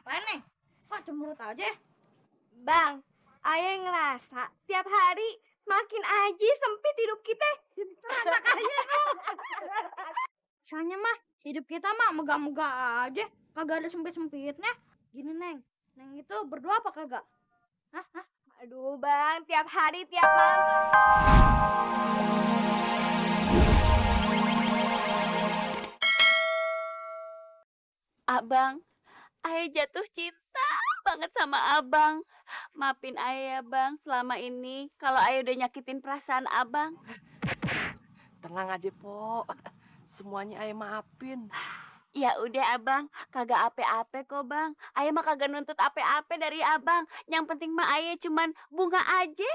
Apaan, Neng? Kok cemberut aja? Bang, ayah ngerasa tiap hari makin aja sempit hidup kita. Anak aja lu. Soalnya mah hidup kita mah megah-megah aja, kagak ada sempit-sempitnya. Gini, Neng. Neng itu berdoa apa kagak? Hah? Aduh bang, tiap hari, tiap malam. Abang, ayah jatuh cinta banget sama abang. Maafin ayah bang selama ini kalau ayah udah nyakitin perasaan abang. Tenang aja, Po. Semuanya ayah maafin. Ya udah abang, kagak ape-ape kok bang. Ayah mah kagak nuntut ape-ape dari abang. Yang penting mah ayah cuman bunga aja.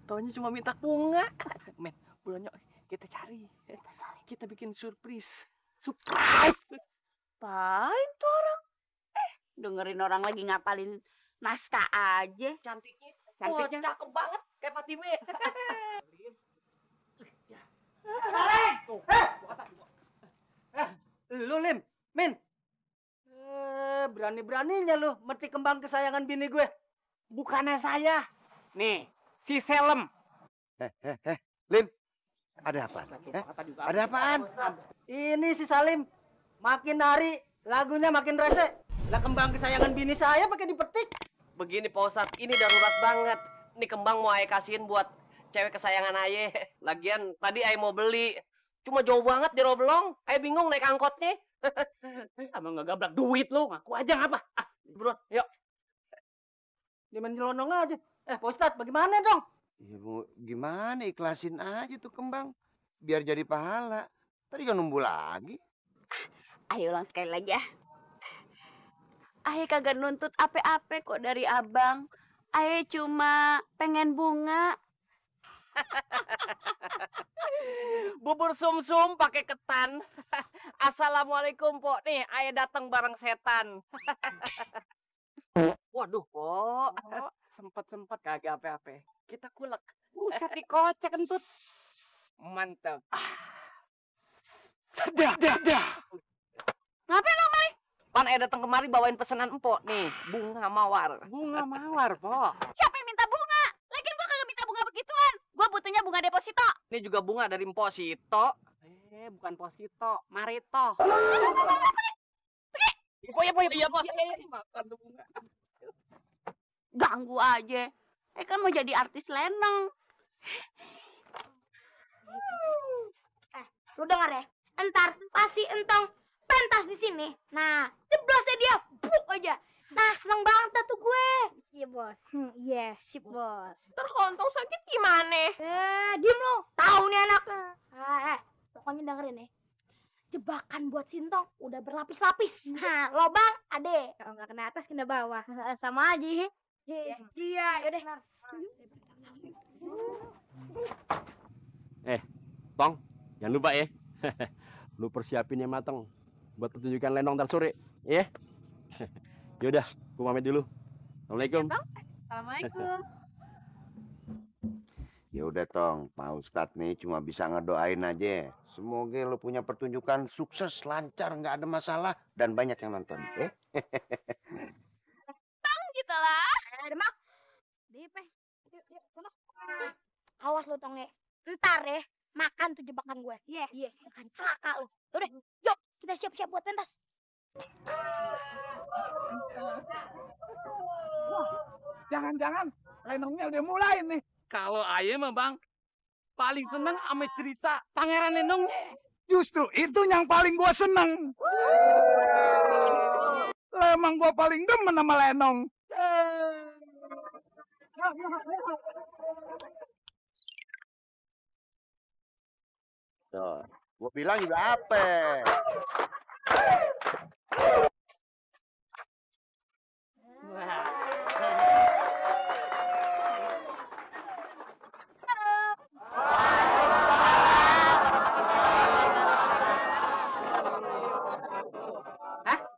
Taunya cuma minta bunga. Men, bulannya kita cari. Kita bikin surprise. Surprise! Apain tuh orang? Dengerin orang lagi ngapalin naskah aja. Cantiknya. Cantiknya. Oh, cakep banget. Kayak Fatime. Lu Lim, Min. Berani-beraninya lu meti kembang kesayangan bini gue. Bukannya saya. Nih, si Selem. Lim, ada apaan? Ada apaan? Ini si Salim. Makin hari lagunya makin rese. Lah kembang kesayangan bini saya pakai dipetik. Begini Pak Ustadz, ini darurat banget. Ini kembang mau ayah kasihin buat cewek kesayangan ayah. Lagian tadi ayah mau beli. Cuma jauh banget di Roblong. Ayah bingung naik angkotnya. Abang nggak gablak duit lo, ngaku aja ngapa? Ah, Bro, yuk. Dia main nyelonong aja. Pak Ustadz, bagaimana dong? Ya mau gimana, ikhlasin aja tuh kembang. Biar jadi pahala. Tadi jangan numbuh lagi. Ayo ulang sekali lagi ya. Ayah kagak nuntut ape-ape kok dari abang. Ayah cuma pengen bunga. Bubur sumsum pakai ketan. Assalamualaikum, Pok. Nih, ayah datang bareng setan. Waduh, Pok. Sempet-sempet kagak apa-apa. Kita kulek. Buset dikocek kentut. Mantap. Sedap. Ngapain lo mari? Pan ayah datang kemari bawain pesanan empok. Nih, bunga mawar. Bunga mawar, Po. Siapa yang minta bunga? Lagian gua kagak minta bunga begituan. Gua butuhnya bunga deposito. Ini juga bunga dari Mpok Sito. Bukan Posito, Marito. Iya, Pok. Makan tuh bunga. Ganggu aja. Kan mau jadi artis lenong. Lu dengar ya, entar pasti entong pentas di sini. Nah, jeblos deh dia, buk aja. Nah, seneng banget dah tuh gue. Iya, Bos. Iya, sip, Bos. Ntar kalau entong sakit gimana? Diem lu. Tahu nih anaknya. Pokoknya dengerin ya. Jebakan buat Sintong udah berlapis-lapis. Nah, lobang ade. Kalau nggak kena atas, kena bawah. Sama aja. Iya, yaudah. Tong, jangan lupa ya. Lu persiapinnya mateng buat pertunjukan lenong ntar sore, ya. Yaudah, gua pamit dulu. Assalamualaikum. Assalamualaikum. Ya udah Tong, Pak Ustadz nih cuma bisa ngedoain aja. Semoga lu punya pertunjukan sukses, lancar, nggak ada masalah dan banyak yang nonton. Gitu lah. Demak. Dipe. Yuk, sono. Awas lu, Tong ya. Ntar ya, makan tuh jebakan gue. Iya, makan celaka lu. Udah, yuk kita siap-siap buat pentas. Jangan-jangan lenongnya udah mulai nih. Kalau ayah mah, Bang, paling seneng sama cerita Pangeran Lenongnya. Justru itu yang paling gua seneng. Emang gua paling demen sama lenong. Tuh, gua bilang juga apa?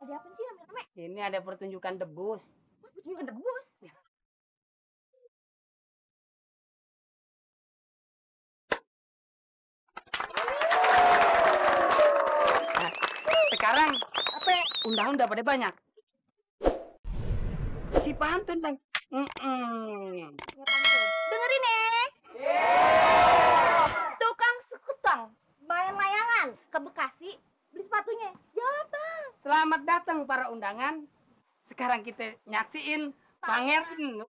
Ada apa sih rame-rame? Ini ada pertunjukan debus. Pertunjukan debus. Sekarang Apa? undangan udah pada banyak. Si pantun, Bang. Dengerin ya. Tukang sekutang main layangan ke Bekasi beli sepatunya. Jawab, Bang. Selamat datang para undangan. Sekarang kita nyaksiin pangeran.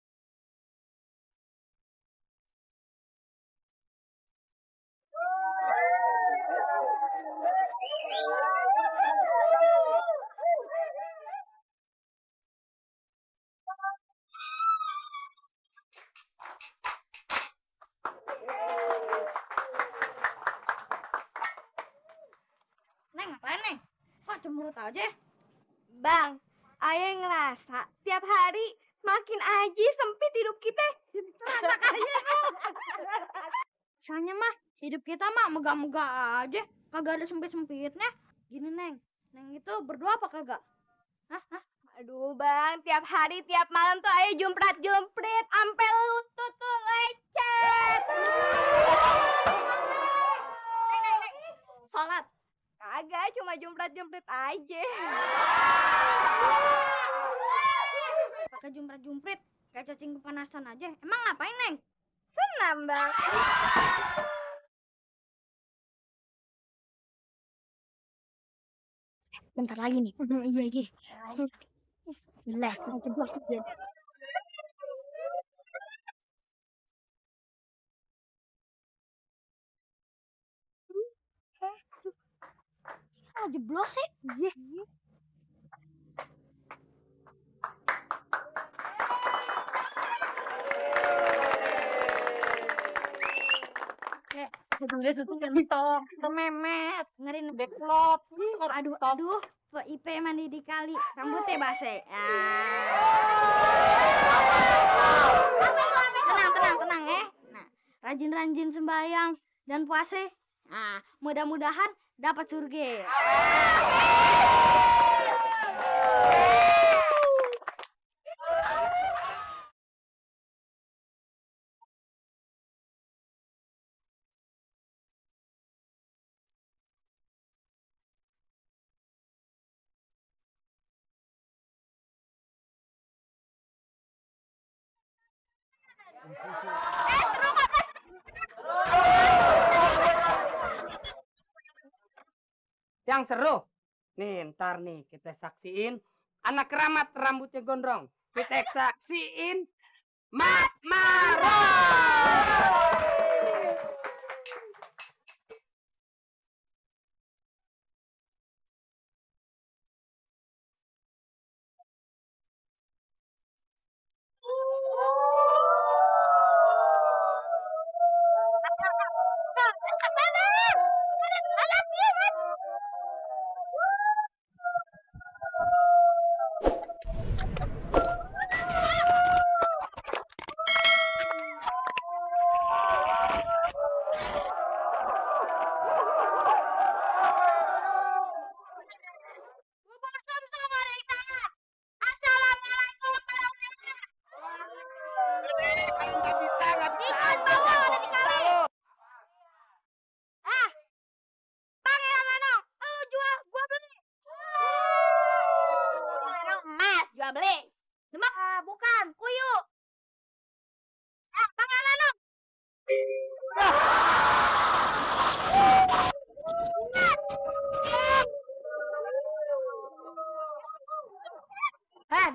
Neng, ngapain, Neng? Kok cemberut aja? Bang, ayah ngerasa tiap hari makin aja sempit hidup kita. Terasa aja lu. Soalnya mah hidup kita mah megah-megah aja, kagak ada sempit-sempitnya. Gini, Neng. Neng itu berdoa apa kagak? Hah? Aduh, Bang, tiap hari, tiap malam tuh ayah jumpret-jumprit, ampe lutut tuh lecet. Neng. Salat. Kagak, cuma jumpret-jumprit aja. Pakai jumpret-jumprit, kayak cacing kepanasan aja. Emang ngapain, Neng? Senam, Bang. Bentar lagi nih. Iya. Bismillah, kita jeblos dia. Jeblos sih. Iya. Udah tuh sentok, memet, ngeri backlop. Aduh, IP mandi di kali, rambutnya base. Tenang ya. Nah, rajin-rajin sembahyang dan puasa. Nah, mudah-mudahan dapat surga. Yang seru. Nih, ntar nih kita saksiin anak keramat rambutnya gondrong. Kita saksiin Mat Maro.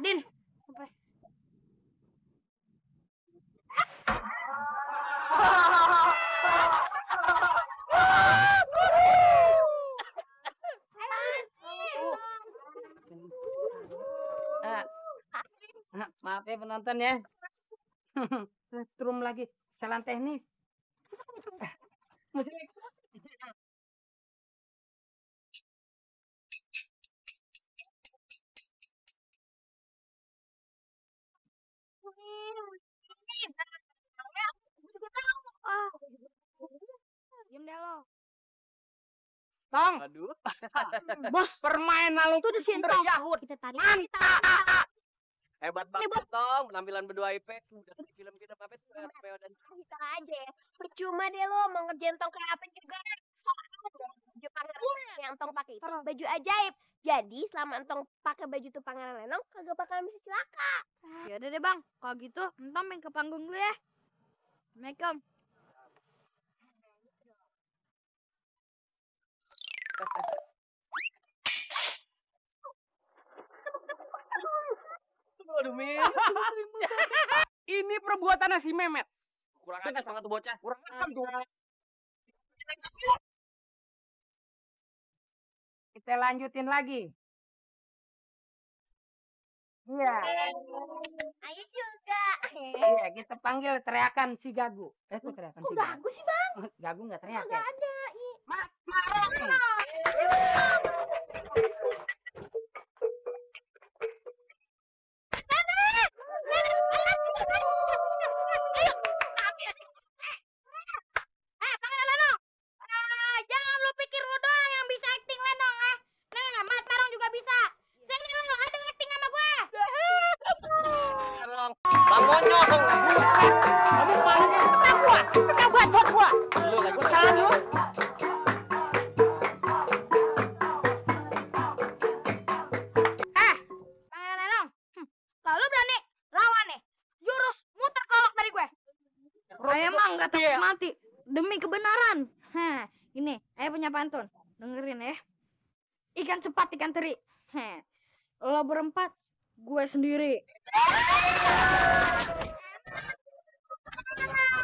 Din. Maaf ya penonton ya. Strum lagi. Kesalahan teknis. Musik. Diam deh lo. Tong. Aduh. Bos, permainan lu tuh Sintong. Yahud. Kita tarik. Mantap. Hebat banget, Tong. Penampilan berdua IP. Udah di film kita pamit. Kita aja ya. Percuma deh lo mau ngerjain tong kayak apa juga. baju pangeran Lenong yang Entong pakai itu baju ajaib. Jadi selama Entong pakai baju tuh pangeran Lenong kagak bakalan bisa celaka. Ya udah deh bang, kalau gitu entah main ke panggung dulu ya. Assalamualaikum. Aduh, Min. Ini perbuatan si Memet. Kurang ajar banget tuh bocah. Kurang asam tuh. Kita lanjutin lagi. Iya. Ayo juga. Iya, kita panggil teriakan si Gagu. Kok teriakan Kok si gagu sih bang? Gagu nggak teriak Nggak ya? ada. Marong. Jangan lu pikir lu doang yang bisa acting Lenong Nah, Mat Marong juga bisa. Sini lu ada acting sama gue. Bang Monyong. Kamu kemana sih? Kita bacot gua. Lu lagi Jalan lu. Pangeran Lenong. Kalau lu berani lawan nih, jurus muter kolok dari gue. Emang gak takut mati demi kebenaran. Ini, punya pantun. Dengerin ya. Ikan cepat, ikan teri. Lo berempat, gue sendiri.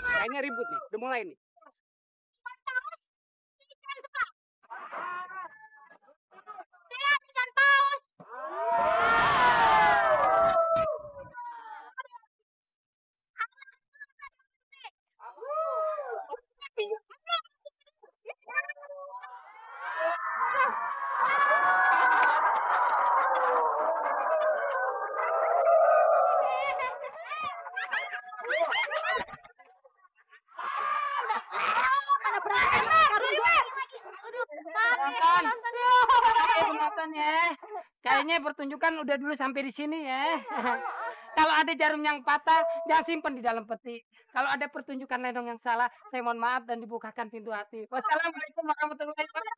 Kayaknya ribut nih. Udah mulai nih. Lihat ikan paus. Penonton ya. Kayaknya pertunjukan udah dulu sampai di sini ya. Kalau ada jarum yang patah, jangan simpen di dalam peti. Kalau ada pertunjukan Lenong yang salah, saya mohon maaf dan dibukakan pintu hati. Wassalamualaikum warahmatullahi wabarakatuh.